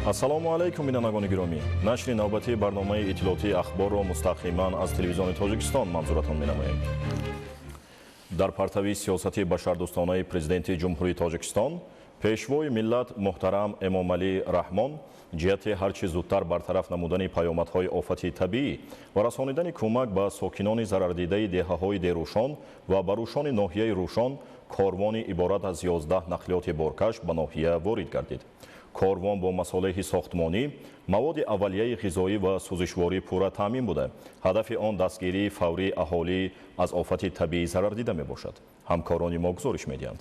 Ассалому алайкум, бинандагони гиромӣ. Нашри навбатии барномаи иттилоотии ахборро мустақиман аз телевизиони Тоҷикистон манзуратон менамоем. Дар партави сиёсати башардӯстонаи президенти Ҷумҳурии Тоҷикистон, пешвои миллат муҳтарам Эмомалӣ Раҳмон ҷиҳати ҳарчи зудтар бартараф намудани паёмадҳои офати табиӣ ва расонидани кӯмак ба сокинони зарардидаи деҳаҳои Дерӯшон ва Барӯшони ноҳияи Рӯшон корвони иборат аз 11 нақлиёти боркаш ба ноҳия ворид гардид. Корвон бо масолеҳи сохтмонӣ, маводи аввалияи ғизоӣ ва сӯзишворӣ пурра таъмин буда, ҳадафи он дастгирии фаврии аҳолӣ аз офати табиӣ зарардида мебошад. Ҳамкорони мо гузориш медиҳанд.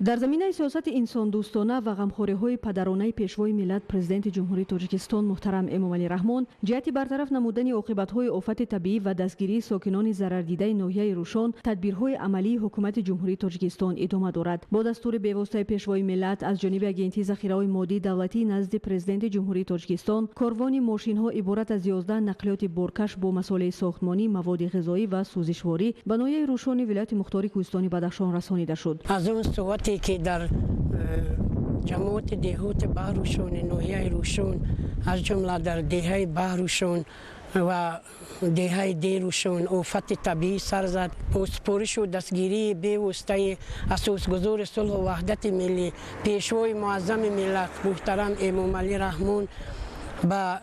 Дар заминаи сиёсати инсондӯстона ва ғамхориҳои падаронаи пешвои миллат президенти Ҷумҳурии Тоҷикистон муҳтарам Эмомалӣ Раҳмон ҷиҳати бартараф намудани оқибатҳои офати табиӣ ва дастгирии сокинони зарардидаи ноҳияи Рӯшон тадбирҳои амалии ҳукумати Ҷумҳурии Тоҷикистон идома дорад. Бо дастури бевоситаи пешвои миллат аз ҷониби Агентии захираҳои моддии давлатии назди президенти Ҷумҳурии Тоҷикистон корвони мошинҳо иборат аз 11 нақлиёти боркаш бо масолеҳи сохтмонӣ, маводи ғизоӣ ва сӯзишворӣ ба ноҳияи Рӯшони вилояти мухтори Кӯҳистони Бадахшон расонида шуд. Ки дар ҷамоати деҳоти Баҳрушони ноҳияи Рӯшон, аз ҷумла дар деҳаи Баҳрушон ва деҳаи Дерӯшон офати табиӣ сар зад, бо супоришу дастгирии бевоситаи асосгузори сулҳу ваҳдати миллӣ, пешвои муаззами миллат муҳтарам Эмомалӣ Раҳмон ба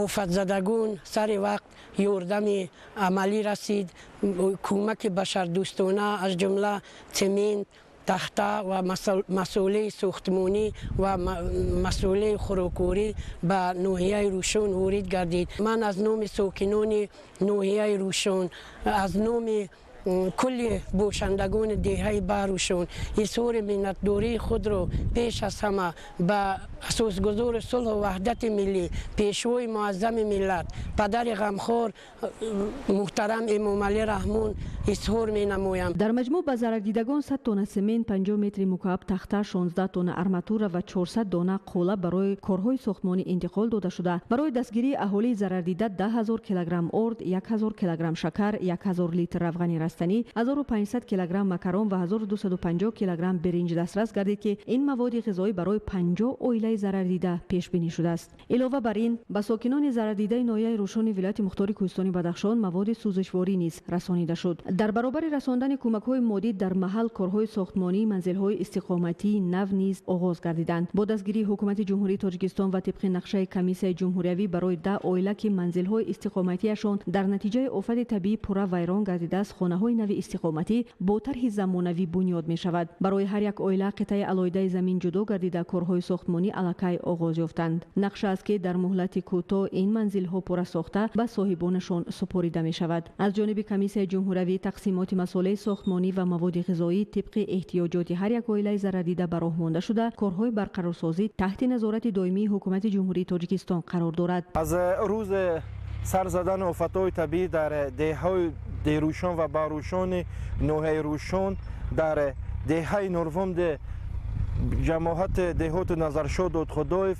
офатзадагон сари вақт ёрдами амалӣ расид. Кӯмаки башардӯстона аз ҷумла цемент, тахта ва масолеҳи сохтмонӣ ва масолеҳи хӯрокворӣ ба ноҳияи Рӯшон ворид гардид. Ман аз номи сокинони ноҳияи Рӯшон, аз номи кулли бошандагони деҳаи Баҳрушон изҳори миннатдории худро пеш аз ҳама ба асосгузори сулҳу ваҳдати миллӣ, пешвои муаззами миллат, падари ғамхор муҳтарам Эмомалӣ Раҳмон изҳор менамоям. Дар маҷмӯъ ба зарардидагон 100 тонна семент, 50 метри мукааб тахта, 16 тонна арматура ва 400 дона қола барои корҳои сохтмонӣ интиқол дода шуда, барои дастгирии аҳолии зарардида 10 000 килограмм орд, 1000 килограмм шакар, 1000 литр равғани растанӣ, 1500 килограмм макарон ва 1250 килограмм биринҷ дастрас гардид, ки ин маводи ғизоӣ барои 50 оилаи зарардида пешбинӣ шудааст. Илова бар ин, ба сокинони зарардидаи ноҳияи Рӯшони вилояти мухтори Кӯҳистони Бадахшон маводи сӯзишворӣ низ расонида шуд. Дар баробари расондани кӯмакҳои моддӣ дар маҳал корҳои сохтмонии манзилҳои истиқоматии нав низ оғоз гардиданд. Бо дастгирии ҳукумати Ҷумҳурии Тоҷикистон ва тибқи нақшаи комиссияи ҷумҳуриявӣ барои 10 оила, ки манзилҳои истиқоматиашон дар натиҷаи офати табиӣ пурра вайрон гардидааст, хонаҳои нави истиқоматӣ бо тарҳи замонавӣ бунёд мешавад. Барои ҳар як оила қитъаи алоҳидаи замин ҷудо гардида, корҳои сохтмонӣ аллакай оғоз ёфтанд. Нақша аст, ки дар муҳлати кӯтоҳ ин манзилҳо пурра сохта ба соҳибонашон супорида мешавад. Аз ҷониби комиссияи ҷумҳуриявӣ тақсимоти масолеҳи сохтмонӣ ва маводи ғизоӣ тибқи эҳтиёҷоти ҳар як оилаи зарардида ба роҳ монда шуда, корҳои барқарорсозӣ таҳти назорати доимии ҳукумати Ҷумҳурии Тоҷикистон қарор дорад. Аз рӯзи сар задани офатҳои табиӣ дар деҳаҳои Дерӯшон ва Баҳрушони ноҳияи Рӯшон, дар деҳаи Нурвумди ҷамоати деҳоти Назаршод Додхудоев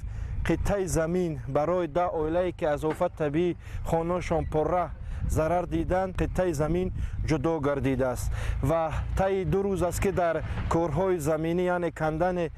қитъаи замин барои 10 оилае, ки аз офат табиӣ хонашон пурра зарар диданд, қитъаи замин ҷудо гардидааст ва таи 2 рӯз аст, ки дар корҳои заминӣ, яъне кандани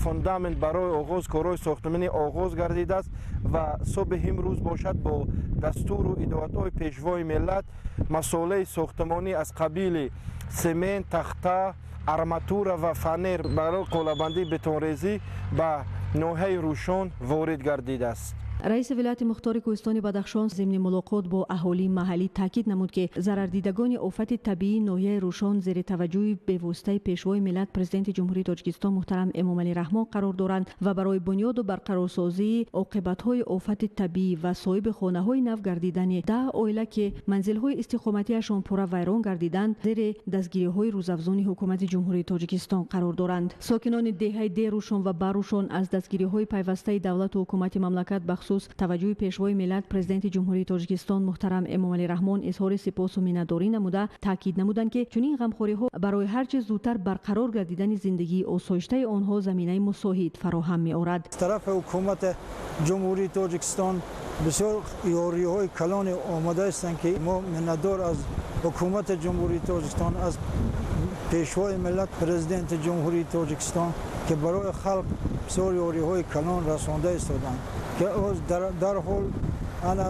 фундамент барои оғоз корҳои сохтмонӣ оғоз гардидааст ва субҳи имрӯз бошад, бо дастуру ҳидоятҳои пешвои миллат масолеҳи сохтмонӣ аз қабили семент, тахта, арматура ва фанер барои қолабандии бетонрезӣ ба ноҳияи Рӯшон ворид гардидааст. Раиси вилояти мухтори Кӯҳистони Бадахшон зимни мулоқот бо аҳолии маҳаллӣ таъкид намуд, ки зарардидагони офати табиии ноҳияи Рӯшон зери таваҷҷӯҳи бевоситаи пешвои миллат президенти Ҷумҳурии Тоҷикистон муҳтарам Эмомалӣ Раҳмон қарор доранд ва барои бунёду барқарорсозии оқибатҳои офати табиӣ ва соҳиби хонаҳои нав гардидани 10 оила, ки манзилҳои истиқоматиашон пурра вайрон гардиданд, зери дастгириҳои рӯзафзуни ҳукумати Ҷумҳурии Тоҷикистон қарор доранд. Сокинони деҳаи Дерӯшон ва Барӯшон аз дастгириҳои пайвастаи давлату ҳукумати мамлакат, бахусус Махсус таваҷҷӯҳи Пешвои миллат, Президенти Ҷумҳурии Тоҷикистон муҳтарам Эмомалӣ Раҳмон изҳори сипосу миннатдорӣ намуда, таъкид намуданд, ки чунин ғамхориҳо барои ҳар чӣ зудтар барқарор гардидани зиндагии осоиштаи онҳо заминаи мусоид фароҳам меорад. Тарафи ҳукумати Ҷумҳурии Тоҷикистон бисёр ёриҳои калоне омода ҳастанд, ки мо миннатдор аз ҳукумати Ҷумҳурии Тоҷикистон, аз Пешвои миллат, Президенти Ҷумҳурии Тоҷикистон, ки барои халқ бисёр ёриҳои калон расонда истоданд, ки дарҳол ана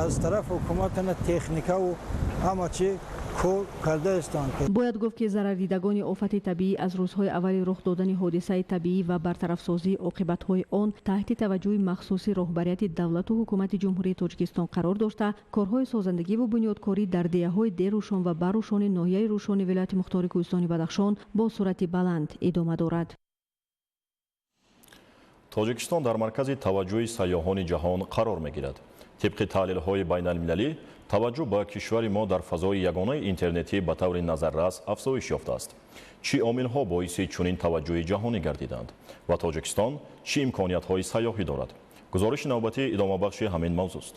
аз тарафи ҳукумат ана техникаву ҳама чӣ кор карда истанд. Бояд гуфт, ки зарардидагони офати табиӣ аз рӯзҳои аввали рух додани ҳодисаи табиӣ ва бартарафсозии оқибатҳои он таҳти таваҷҷӯҳи махсуси роҳбарияти давлату ҳукумати Ҷумҳурии Тоҷикистон қарор дошта, корҳои созандагиву бунёдкорӣ дар деҳаҳои Дерӯшон ва Барӯшони ноҳияи Рӯшони вилояти мухтори Кӯҳистони Бадахшон бо суръати баланд идома дорад. Тоҷикистон дар маркази таваҷҷӯҳи сайёҳони ҷаҳон қарор мегирад. Тибқи таҳлилҳои байналмилалӣ, таваҷҷӯҳ ба кишвари мо дар фазои ягонаи интернетӣ ба таври назаррас афзоиш ёфтааст. Чӣ омилҳо боиси чунин таваҷҷӯҳи ҷаҳонӣ гардиданд ва Тоҷикистон чӣ имкониятҳои сайёҳӣ дорад? Гузориши навбатӣ идомабахши ҳамин мавзӯст.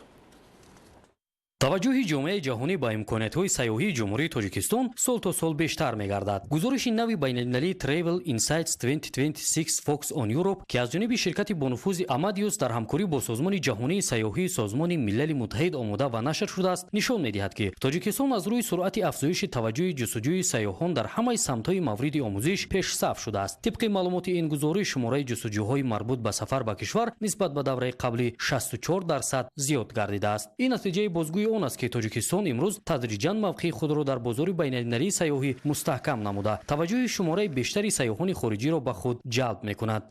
Таваҷҷӯҳи ҷомеаи ҷаҳонӣ ба имкониятҳои сайёҳии Ҷумҳурии Тоҷикистон сол то сол бештар мегардад. Гузориши нави байналмилалии Travel Insights 2026 Focus on Europe, ки аз ҷониби ширкати бонуфузи Amadeus дар ҳамкорӣ бо Созмони ҷаҳонии сайёҳии Созмони Милали Муттаҳид омода ва нашр шудааст, нишон медиҳад, ки Тоҷикистон аз рӯи суръати афзоиши таваҷҷӯҳи ҷустуҷӯи сайёҳон дар ҳамаи самтҳои мавриди омӯзиш пешсаф шудааст. Тибқи маълумоти ин гузориш, шумораи ҷустуҷӯҳои марбут ба сафар ба кишвар нисбат ба давраи қаблӣ 64% зиёд гардидааст. Ин натиҷаи бозгӯи он аст, ки Тоҷикистон имрӯз тадриҷан мавқеи худро дар бозори байналмилалии сайёҳӣ мустаҳкам намуда, таваҷҷӯҳи шумораи бештари сайёҳони хориҷиро ба худ ҷалб мекунад.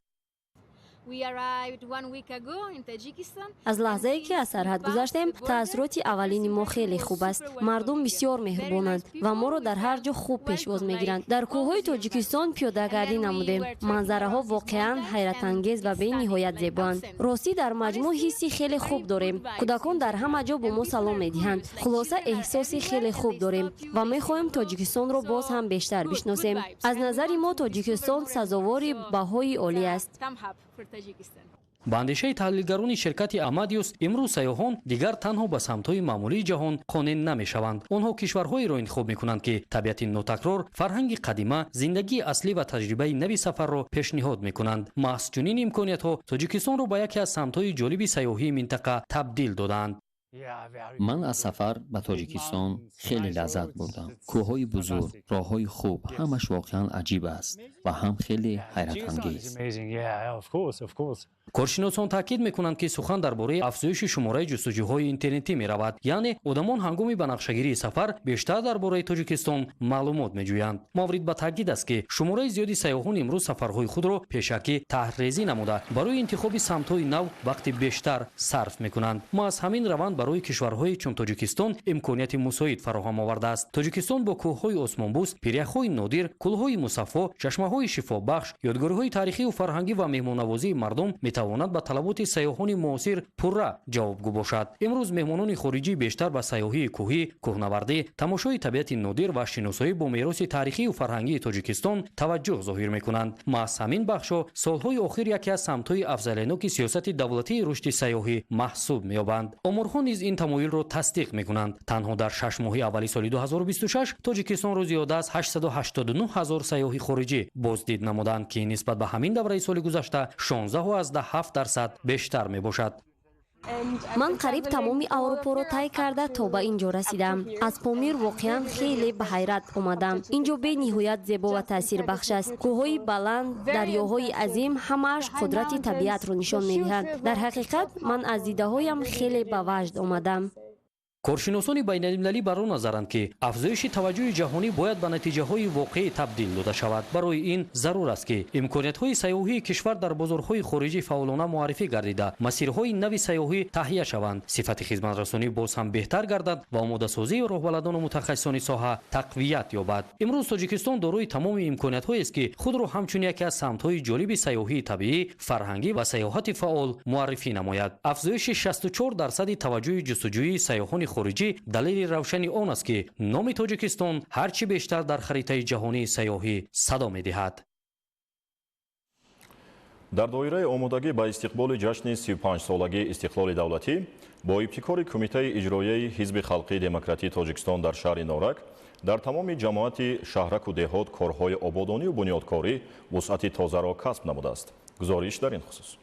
Аз лаҳзае ки аз сарҳад гузаштем, таассуроти аввалини мо хеле хуб аст. Мардум бисёр меҳрубонанд ва моро дар ҳар ҷо хуб пешвоз мегиранд. Дар кӯҳҳои Тоҷикистон пиёдагардӣ намудем. Манзараҳо воқеан ҳайратангез ва бениҳоят зебоанд. Ростӣ, дар маҷмӯъ ҳисси хеле хуб дорем. Кӯдакон дар ҳама ҷо бо мо салом медиҳанд. Хулоса, эҳсоси хеле хуб дорем ва мехоҳем Тоҷикистонро боз ҳам бештар бишносем. Аз назари мо, Тоҷикистон сазовори баҳои олӣ аст. Ба андешаи таҳлилгарони ширкати Amadeus, имрӯз сайёҳон дигар танҳо ба самтҳои маъмулии ҷаҳон қонеъ намешаванд. Онҳо кишварҳоеро интихоб мекунанд, ки табиати нотакрор, фарҳанги қадима, зиндагии аслӣ ва таҷрибаи нави сафарро пешниҳод мекунанд. Маҳз чунин имкониятҳо Тоҷикистонро ба яке аз самтҳои ҷолиби сайёҳии минтақа табдил додаанд. Ман аз сафар ба Тоҷикистон хеле лаззат бурдам. Кӯҳҳои бузург, роҳҳои хуб, ҳамаш воқеан аҷиб аст ва ҳам хеле ҳайратангез. Коршиносон таъкид мекунанд, ки сухан дар бораи афзоиши шумораи ҷустуҷӯҳои интернетӣ меравад, яъне одамон ҳангоми ба нақшагирии сафар бештар дар бораи Тоҷикистон маълумот меҷӯянд. Маврид ба таъкид аст, ки шумораи зиёди сайёҳон имрӯз сафарҳои худро пешакӣ таҳррезӣ намуда, барои интихоби самтҳои нав вақти бештар сарф мекунанд. Маҳз ҳамин раванд барои кишварҳои чун Тоҷикистон имконияти мусоид фароҳам овардааст. Тоҷикистон бо кӯҳҳои осмонбӯс, пиряхҳои нодир, кӯлҳои мусаффо, чашмаҳои шифобахш, ёдгориҳои таърихию фарҳангӣ ва меҳмоннавозии мардум метавонад ба талаботи сайёҳони муосир пурра ҷавобгӯ бошад. Имрӯз меҳмонони хориҷӣ бештар ба сайёҳии кӯҳӣ, кӯҳнавардӣ, тамошои табиати нодир ва шиносоӣ бо мероси таърихию фарҳангии Тоҷикистон таваҷҷӯҳ зоҳир мекунанд. Маҳз ҳамин бахшҳо солҳои охир яке аз самтҳои афзалиятноки сиёсати давлатии рушди сайёҳӣ маҳсуб меёбанд. Оморҳо низ ин тамоюлро тасдиқ мекунанд. Танҳо дар 6 моҳи аввали соли 2026 Тоҷикистонро зиёда аз 889 ҳазор сайёҳи хориҷӣ боздид намуданд, ки нисбат ба ҳамин давраи соли гузашта 16,7% бештар мебошад. Ман қариб тамоми Аврупоро тай карда то ба ин ҷо расидам. Аз Помир воқеан хеле ба ҳайрат омадам. Ин ҷо бениҳоят зебо ва таъсирбахш аст. Кӯҳҳои баланд, дарёҳои азим, ҳамааш қудрати табиатро нишон медиҳад. Дар ҳақиқат, ман аз дидаҳоям хеле ба ваҷд омадам. Коршиносони байналмилалӣ бар он назаранд, ки афзоиши таваҷҷӯҳи ҷаҳонӣ бояд ба натиҷаҳои воқеӣ табдил дода шавад. Барои ин зарур аст, ки имкониятҳои сайёҳии кишвар дар бозорҳои хориҷӣ фаъолона муаррифӣ гардида, масирҳои нави сайёҳӣ таҳия шаванд, сифати хизматрасонӣ боз ҳам беҳтар гардад ва омодасозии роҳбаладону мутахассисони соҳа тақвият ёбад. Имрӯз Тоҷикистон дорои тамоми имкониятҳоест, ки худро ҳамчун яке аз самтҳои ҷолиби сайёҳии табиӣ, фарҳангӣ ва сайёҳати фаъол муаррифӣ намояд. Афзоиши 64% таваҷҷӯҳи ҷустуҷӯии сайёҳони хориҷӣ далели равшани он аст, ки номи Тоҷикистон ҳарчи бештар дар харитаи ҷаҳонии сайёҳӣ садо медиҳад. Дар доираи омодагӣ ба истиқболи ҷашни 35-солагии истиқлоли давлатӣ бо ибтикори Кумитаи иҷроияи Ҳизби халқии демократии Тоҷикистон дар шаҳри Норак дар тамоми ҷамоати шаҳраку деҳот корҳои ободонию бунёдкорӣ вусъати тозаро касб намудааст. Гузориш дар ин хусус.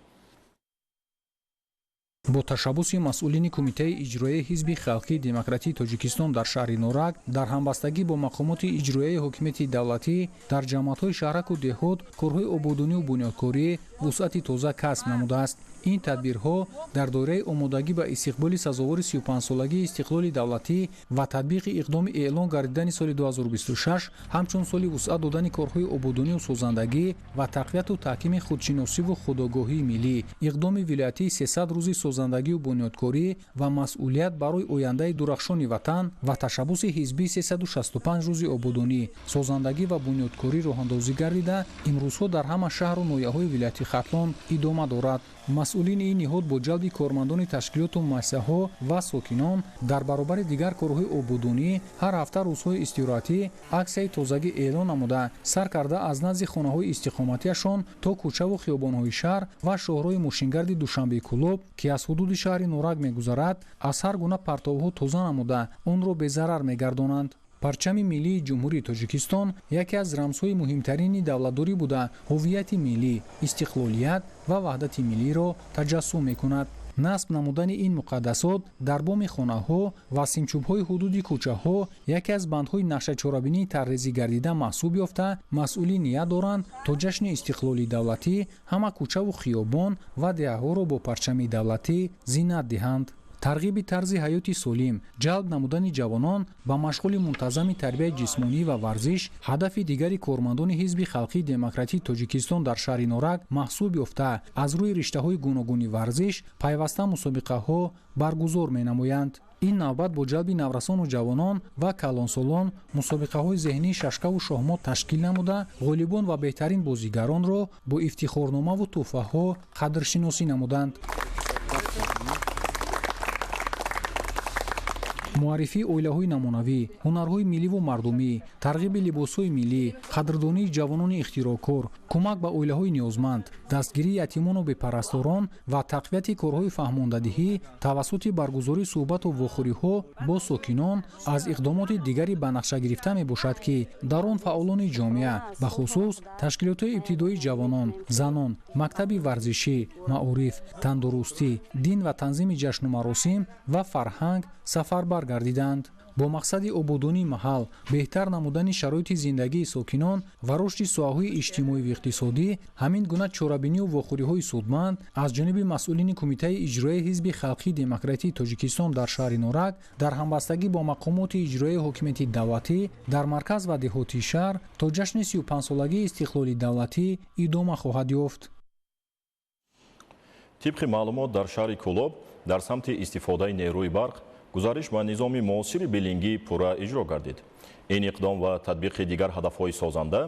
Бо ташаббуси масъулини Кумитаи иҷроияи Ҳизби халқии демократии Тоҷикистон дар шаҳри Норак дар ҳамбастагӣ бо мақомоти иҷроияи ҳокимияти давлатӣ дар ҷамоатҳои шаҳраку деҳот корҳои ободонию бунёдкорӣ вусъати тоза касб намудааст. Ин тадбирҳо дар доираи омодагӣ ба истиқболи сазовори 35-солагии истиқлоли давлатӣ ва татбиқи иқдоми эълон гардидани соли 2026 ҳамчун соли вусъат додани корҳои ободонию созандагӣ ва тақвияту таҳкими худшиносиву худогоҳии миллӣ, иқдоми вилоятии 300 рӯзи созандагию бунёдкорӣ ва масъулият барои ояндаи дурахшони ватан ва ташаббуси ҳизбии 365 рӯзи ободонӣ, созандагӣ ва бунёдкорӣ роҳандозӣ гардида, имрӯзҳо дар ҳама шаҳру ноҳияҳои вилояти Хатлон идома дорад. Масъулини ин ниҳод бо ҷалби кормандони ташкилоту муассисаҳо ва сокинон дар баробари дигар корҳои ободонӣ ҳар ҳафта рӯзҳои истироҳатӣ аксияи тозагӣ эълон намуда, сар карда аз назди хонаҳои истиқоматиашон то кӯчаву хиёбонҳои шаҳр ва шоҳроҳи мошингарди Душанбеи Кӯлоб, ки аз ҳудуди шаҳри Норак мегузарад, аз ҳар гуна партовҳо тоза намуда, онро безарар мегардонанд. Парчами миллии Ҷумҳурии Тоҷикистон яке аз рамзҳои муҳимтарини давлатдорӣ буда, ҳуввияти миллӣ, истиқлолият ва ваҳдати миллиро таҷассум мекунад. Насб намудани ин муқаддасот дар боми хонаҳо ва симчӯбҳои ҳудуди кӯчаҳо яке аз бандҳои нақшачорабинии таррезӣ гардида маҳсуб ёфта, масъулин ният доранд то ҷашни истиқлоли давлатӣ ҳама кӯчаву хиёбон ва деҳаҳоро бо парчами давлатӣ зинат диҳанд. Тарғиби тарзи ҳаёти солим, ҷалб намудани ҷавонон ба машғули мунтазами тарбияи ҷисмонӣ ва варзиш ҳадафи дигари кормандони Ҳизби халқии демократии Тоҷикистон дар шаҳри Норак маҳсуб ёфта, аз рӯи риштаҳои гуногуни варзиш пайваста мусобиқаҳо баргузор менамоянд. Ин навбат бо ҷалби наврасону ҷавонон ва калонсолон мусобиқаҳои зеҳнии шашкаву шоҳмот ташкил намуда, ғолибон ва беҳтарин бозигаронро бо ифтихорномаву тӯҳфаҳо қадршиносӣ намуданд. Муаррифии оилаҳои намунавӣ, ҳунарҳои милливу мардумӣ, тарғиби либосҳои миллӣ, қадрдонии ҷавонони ихтироъкор, кӯмак ба оилаҳои ниёзманд, дастгирии ятимону бепарасторон ва тақвияти корҳои фаҳмондадиҳӣ тавассути баргузории суҳбату вохӯриҳо бо сокинон аз иқдомоти дигари ба нақша гирифта мебошад, ки дар он фаъолони ҷомеа, бахусус ташкилотҳои ибтидоии ҷавонон, занон, мактаби варзишӣ, маориф, тандурустӣ, дин ва танзими ҷашну маросим ва фарҳанг сафарбар гардиданд. Бо мақсади ободонии маҳал, беҳтар намудани шароити зиндагии сокинон ва рушди соҳаҳои иҷтимоиву иқтисодӣ ҳамин гуна чорабинию вохӯриҳои судманд аз ҷониби масъулини Кумитаи иҷроияи Ҳизби халқии демократии Тоҷикистон дар шаҳри Норак дар ҳамбастагӣ бо мақомоти иҷроияи ҳокимияти давлатӣ дар марказ ва деҳоти шаҳр то ҷашни 35-солагии истиқлоли давлатӣ идома хоҳад ёфт. Тибқи маълумот, дар шаҳри Кӯлоб дар самти истифодаи нерӯи барқ гузариш ба низоми муосири билингӣ пурра иҷро гардид. Ин иқдом ва татбиқи дигар ҳадафҳои созанда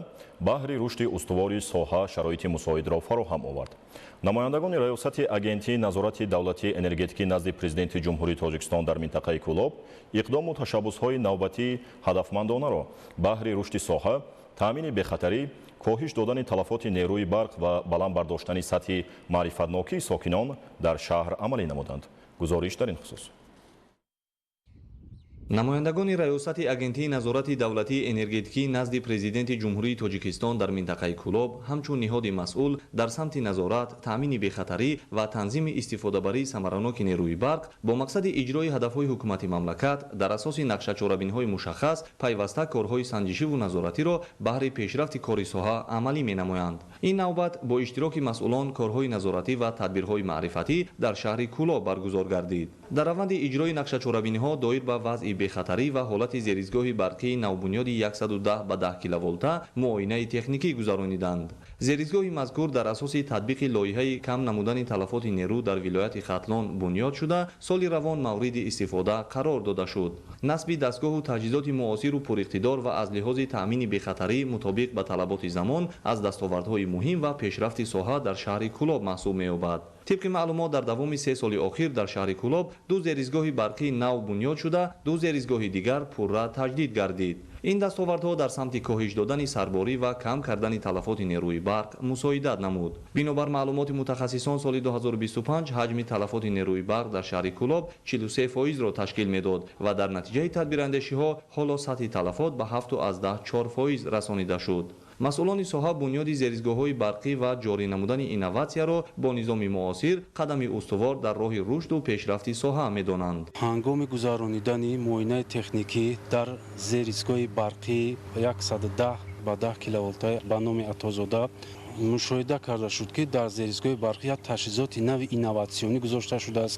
баҳри рушди устувори соҳа шароити мусоидро фароҳам овард. Намояндагони Раёсати Агентии назорати давлатии энергетикӣ назди Президенти Ҷумҳурии Тоҷикистон дар минтақаи Кӯлоб иқдому ташаббусҳои навбатии ҳадафмандонаро баҳри рушди соҳа, таъмини бехатарӣ, коҳиш додани талафоти нерӯи барқ ва баланд бардоштани сатҳи маърифатнокии сокинон дар шаҳр амалӣ намуданд. Гузориш дар ин хусус. Намояндагони Раёсати Агентии назорати давлатии энергетикӣ назди Президенти Ҷумҳурии Тоҷикистон дар минтақаи Кӯлоб ҳамчун ниҳоди масъул дар самти назорат, таъмини бехатарӣ ва танзими истифодабарии самараноки нерӯи барқ бо мақсади иҷрои ҳадафҳои ҳукумати мамлакат дар асоси нақшачорабиниҳои мушаххас пайваста корҳои санҷишиву назоратиро баҳри пешрафти кори соҳа амалӣ менамоянд. Ин навбат бо иштироки масъулон корҳои назоратӣ ва тадбирҳои маърифатӣ дар шаҳри Кӯлоб баргузор гардид. Дар раванди иҷрои нақшачорабиниҳо доир ба вазъи бехатарӣ ва ҳолати зеризгоҳи барқии навбунёди 110 ба 10 киловолта муоинаи техникӣ гузарониданд. Зеризгоҳи мазкур дар асоси татбиқи лоиҳаи кам намудани талафоти нерӯ дар вилояти Хатлон бунёд шуда, соли равон мавриди истифода қарор дода шуд. Насби дастгоҳу таҷҳизоти муосиру пуриқтидор ва аз лиҳози таъмини бехатарӣ мутобиқ ба талаботи замон аз дастовардҳои муҳим ва пешрафти соҳа дар шаҳри Кӯлоб маҳсуб меёбад. Тибқи маълумот, дар давоми 3 соли охир дар шаҳри Кӯлоб 2 зеризгоҳи барқии нав бунёд шуда, 2 зеризгоҳи дигар пурра таҷдид гардид. Ин дастовардҳо дар самти коҳиш додани сарборӣ ва кам кардани талафоти нерӯи барқ мусоидат намуд. Бинобар маълумоти мутахассисон, соли 2025 ҳаҷми талафоти нерӯи барқ дар шаҳри Кӯлоб 43%-ро ташкил медод ва дар натиҷаи тадбирандешиҳо ҳоло сатҳи талафот ба 7,4% расонида шуд. Масъулони соҳа бунёди зеризгоҳҳои барқӣ ва ҷорӣ намудани инноватсияро бо низоми муосир қадами устувор дар роҳи рушду пешрафти соҳа медонанд. Ҳангоми гузаронидани муоинаи техникӣ дар зеризгоҳи барқӣ 110 ба 10 киловолта ба номи Атозода мушоҳида карда шуд, ки дар зеризгоҳи барқӣ як таҷҳизоти нави инноватсионӣ гузошта шудааст,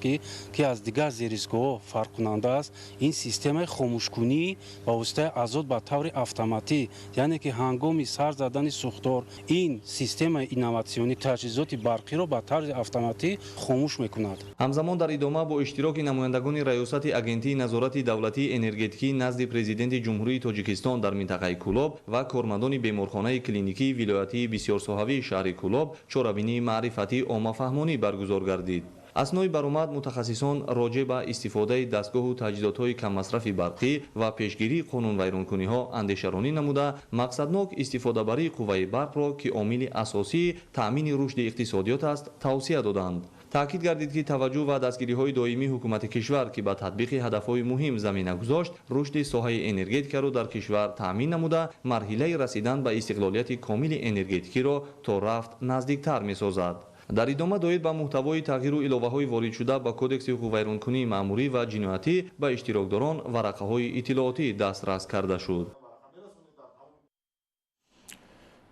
ки аз дигар зеризгоҳҳо фарқкунанда аст. Ин системаи хомӯшкунӣ ба воситаи азот ба таври автоматӣ, яъне ки ҳангоми сар задани сӯхтор ин системаи инноватсионӣ таҷҳизоти барқиро ба тарзи автоматӣ хомӯш мекунад. Ҳамзамон дар идома бо иштироки намояндагони Раёсати Агентии назорати давлатии энергетикӣ назди Президенти Ҷумҳурии Тоҷикистон дар минтақаи Кӯлоб ва кормандони беморхонаи клиникии вилоятии бисёрсоҳавӣ шаҳри Кӯлоб чорабинии маърифатии оммафаҳмонӣ баргузор гардид. Аснои баромад мутахассисон роҷеъ ба истифодаи дастгоҳу таҷҳизотҳои каммасрафи барқӣ ва пешгирии қонунвайронкуниҳо андешаронӣ намуда, мақсаднок истифодабарии қувваи барқро, ки омили асосии таъмини рушди иқтисодиёт аст, тавсия доданд. Таъкид гардид, ки таваҷҷӯҳ ва дастгириҳои доимии ҳукумати кишвар, ки ба татбиқи ҳадафҳои муҳим замина гузошт, рушди соҳаи энергетикаро дар кишвар таъмин намуда, марҳилаи расидан ба истиқлолияти комили энергетикиро то рафт наздиктар месозад. Дар идома доир ба муҳтавои тағйиру иловаҳои воридшуда ба Кодекси ҳуқуқвайронкунии маъмурӣ ва ҷиноятӣ ба иштирокдорон варақаҳои иттилоотӣ дастрас карда шуд.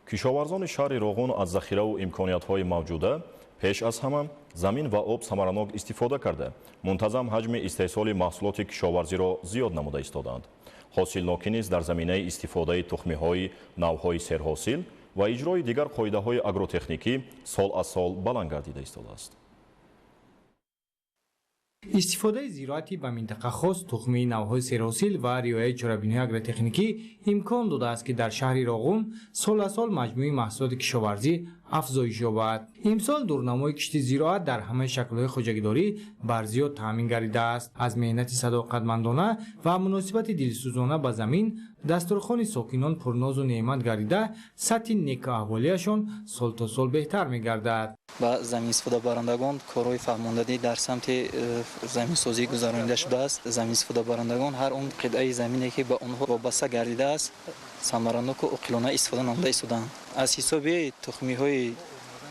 Кишоварзони шаҳри Роғун аз захираву имкониятҳои мавҷуда пеш аз ҳама замин ва об самаранок истифода карда, мунтазам ҳаҷми истеҳсоли маҳсулоти кишоварзиро зиёд намуда истодаанд. Ҳосилнокӣ низ дар заминаи истифодаи тухмиҳои навъҳои серҳосил ва иҷрои дигар қоидаҳои агротехникӣ сол аз сол баланд гардида истодааст. Истифодаи зироати ба минтақа хос, тухмии навъҳои серҳосил ва риояи чорабиниҳои агротехникӣ имкон додааст, ки дар шаҳри Роғун сол аз сол маҷмӯи маҳсулоти кишоварзӣ афзоиш ёбад. Имсол дурнамои кишти зироат дар ҳамаи шаклҳои хоҷагидорӣ бар зиёд таъмин гардидааст. Аз меҳнати садоқатмандона ва муносибати дилсӯзона ба замин дастурхони сокинон пурнозу неъмат гардида, сатҳи некӯаҳволиашон сол то сол беҳтар мегардад. Ба заминистифодабарандагон корҳои фаҳмондадӣ дар самти заминсозӣ гузаронида шудааст. Заминистифодабарандагон ҳар он қитъаи замине, ки ба онҳо вобаста гардидааст, самараноку оқилона истифода намуда истодаанд. Аз ҳисоби тухмиҳои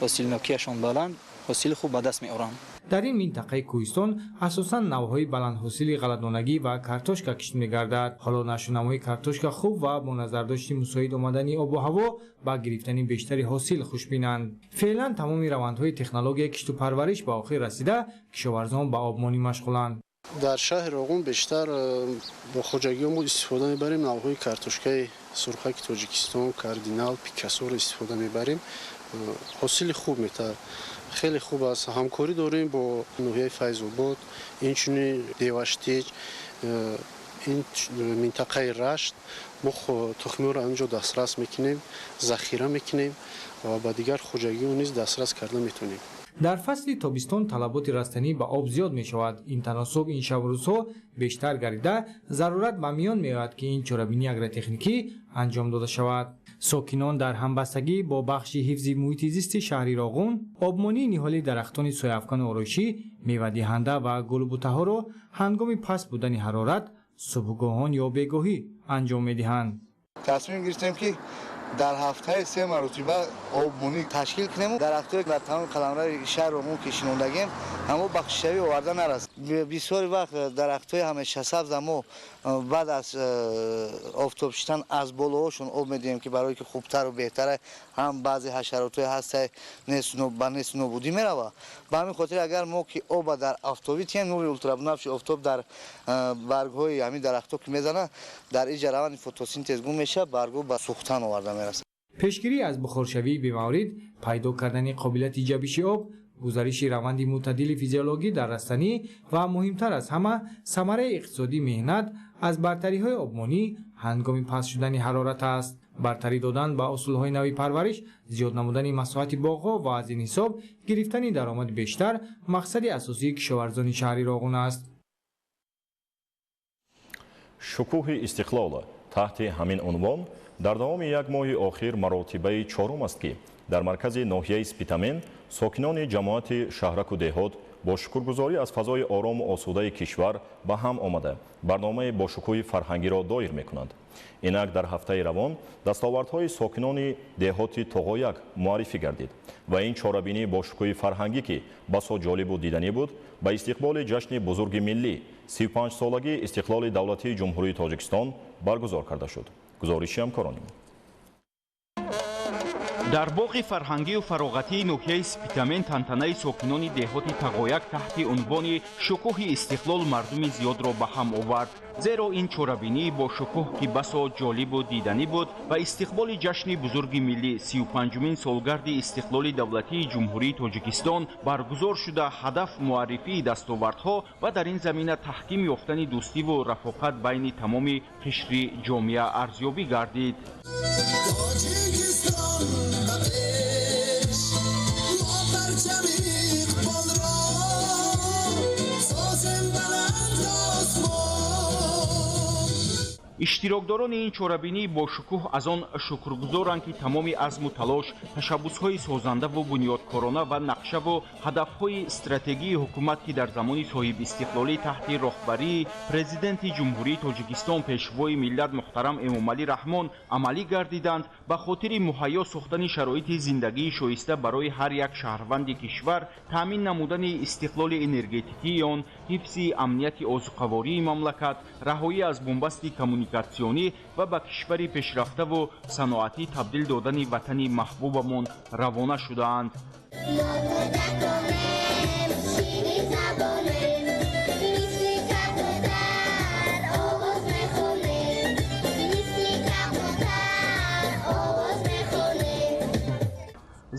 ҳосилнокиашон баланд, ҳосили хуб ба даст меоранд. Дар ин минтақаи кӯҳистон асосан навъҳои баландҳосили ғалладонагӣ ва картошка кишт мегардад. Ҳоло нашъунамои картошка хуб ва бо назардошти мусоид омадани обу ҳаво ба гирифтани бештари ҳосил хушбинанд. Феълан тамоми равандҳои технологияи кишту парвариш ба охир расида, кишоварзон ба обмонӣ машғуланд. Дар шаҳри Роғун бештар бо хоҷагиҳо мо истифода мебарем навъҳои картошкаи сурхаки Тоҷикистон, кардинал, пикассоро истифода мебарем. Ҳосили хуб метаҳад, хеле хуб аст. Ҳамкорӣ дорем бо ноҳияи Файзобод, инчунин Деваштич, ин минтақаи Рашт. Мо тухмиҳоро анҷо дастрас мекунем, захира мекунем ва ба дигар хоҷагиҳо низ дастрас карда метавонем. Дар фасли тобистон талаботи растанӣ ба об зиёд мешавад. Ин таносуб ин шабу рӯзҳо бештар гардида, зарурат ба миён меояд, ки ин чорабинии агротехникӣ анҷом дода шавад. Сокинон дар ҳамбастагӣ бо бахши ҳифзи муҳити зисти шаҳри Роғун обмонии ниҳоли дарахтони сояафкану ороишӣ, мевадиҳанда ва гулбутаҳоро ҳангоми паст будани ҳарорат субҳгоҳон ё бегоҳӣ анҷом медиҳанд. Тасмим гирифтем, ки дар ҳафтаи 3 маротиба обмонӣ ташкил кунем. Дарахтҳое дар тамоми қаламрави шаҳри Роғун ки шинондагем, ҳамо ба хушшавӣ оварда нарасад. Бисёри вақт дарахтҳои ҳамешасабз мо баъд аз офтоб шиштан аз болоҳошон об медиҳем, ки барое ки хубтару беҳтара. Ҳам баъзе ҳашаротҳое ҳаста ба несту нобудӣ мерава. Ба ҳамин хотир агар мо ки оба дар офтобӣ тиҳем, нури ултрабунафши офтоб дар баргҳои ҳамин дарахтҳо ки мезанад, дар инҷа раванди фотосинтез гум мешавад, баргҳо ба сӯхтан оварда мерасад. Пешгирӣ аз бухоршавии бемаврид, пайдо кардани қобилияти ҷабиши об, гузариши раванди мӯътадили физиологӣ дар растанӣ ва муҳимтар аз ҳама самараи иқтисодии меҳнат Аз бартариҳои обмонӣ ҳангоми паст шудани ҳарорат аст. Бартарӣ додан ба усулҳои нави парвариш, зиёд намудани масоҳати боғҳо ва аз ин ҳисоб гирифтани даромади бештар мақсади асосии кишоварзони шаҳри Роғун аст. Шукӯҳи истиқлол таҳти ҳамин унвон дар давоми як моҳи охир маротибаи чорум аст, ки дар маркази ноҳияи Спитамен сокинони ҷамоати шаҳраку деҳот бо шукргузорӣ аз фазои орому осудаи кишвар ба ҳам омада барномаи бошукӯҳи фарҳангиро доир мекунанд. Инак дар ҳафтаи равон дастовардҳои сокинони деҳоти Тоғояк муаррифӣ гардид ва ин чорабинии бошукӯҳи фарҳангӣ, ки басо ҷолибу диданӣ буд, ба истиқболи ҷашни бузурги миллӣ 35-солагии истиқлоли давлатии Ҷумҳурии Тоҷикистон баргузор карда шуд. Гузориши ҳамкороним. Дар боғи фарҳангию фароғатии ноҳияи Спитамен тантанаи сокинони деҳоти Тағояк таҳти унвони шукӯҳи истиқлол мардуми зиёдро ба ҳам овард. Зеро ин чорабинии бо шукӯҳ, ки басо ҷолибу диданӣ буд, ба истиқболи ҷашни бузурги миллӣ 35-умин солгарди истиқлоли давлатии Ҷумҳурии Тоҷикистон баргузор шуда, ҳадаф муаррифии дастовардҳо ва дар ин замина таҳким ёфтани дӯстиву рафоқат байни тамоми қишри ҷомеа арзёбӣ гардид. Иштирокдорони ин чорабинӣ бо шукӯҳ аз он шукргузоранд, ки тамоми азму талош, ташаббусҳои созандаву бунёдкорона ва нақшаву ҳадафҳои стратегии ҳукумат, ки дар замони соҳибистиқлолӣ таҳти роҳбарии Президенти Ҷумҳурии Тоҷикистон Пешвои миллат муҳтарам Эмомалӣ Раҳмон амалӣ гардиданд, ба хотири муҳайё сохтани шароити зиндагии шоиста барои ҳар як шаҳрванди кишвар, таъмин намудани истиқлоли энергетикии он, ҳифзи амнияти озуқавории мамлакат, раҳоӣ аз бунбасти коммуникатсионӣ ва ба кишвари пешрафтаву саноатӣ табдил додани ватани маҳбубамон равона шудаанд.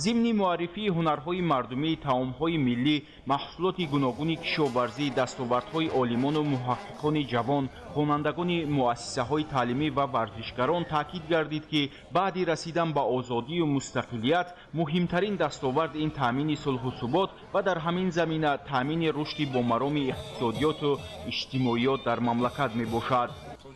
Зимни муаррифии ҳунарҳои мардумӣ, таомҳои миллӣ, маҳсулоти гуногуни кишоварзӣ, дастовардҳои олимону муҳаққиқони ҷавон, хонандагони муассисаҳои таълимӣ ва варзишгарон таъкид гардид, ки баъди расидан ба озодию мустақилият муҳимтарин дастовард ин таъмини сулҳу субот ва дар ҳамин замина таъмини рушди бомароми иқтисодиёту иҷтимоиёт дар мамлакат мебошад.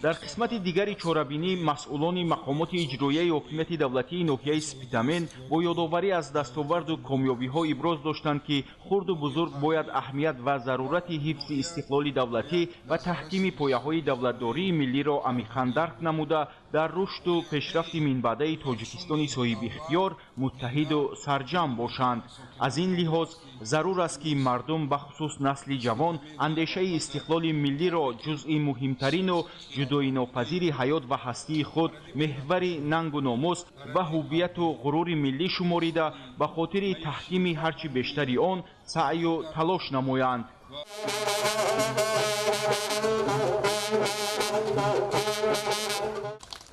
Дар қисмати дигари чорабинӣ масъулони мақомоти иҷроияи ҳокимияти давлатии ноҳияи Спитамен бо ёдоварӣ аз дастоварду комёбиҳо иброз доштанд, ки хурду бузург бояд аҳамият ва зарурати ҳифзи истиқлоли давлатӣ ва таҳкими пояҳои давлатдории миллиро амиқан дарк намуда, дар рушду пешрафти минбаъдаи Тоҷикистони соҳибихтиёр муттаҳиду сарҷамъ бошанд. Аз ин лиҳоз зарур аст, ки мардум, бахусус насли ҷавон, андешаи истиқлоли миллиро ҷузъи муҳимтарину ҷудоинопазири ҳаёт ва ҳастии худ, меҳвари нангу номус ва ҳуввияту ғурури миллӣ шуморида, ба хотири таҳкими ҳарчи бештари он саъю талош намоянд.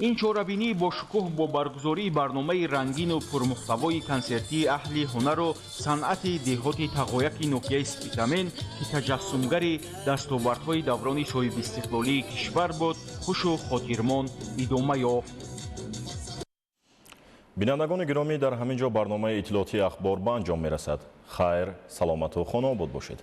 Ин чорабинӣ бо шукӯҳ бо баргузории барномаи рангину пурмуҳтавои консертии аҳли ҳунару санъати деҳоти Тағояки ноҳияи Спитамен, ки таҷассумгари дастовардҳои даврони соҳибистиқлолии кишвар буд, хушу хотирмон идома ёфт. Бинандагони гиромӣ, дар ҳамин ҷо барномаи иттилоотии ахбор ба анҷом мерасад. Хайр, саломату хонобод бошед.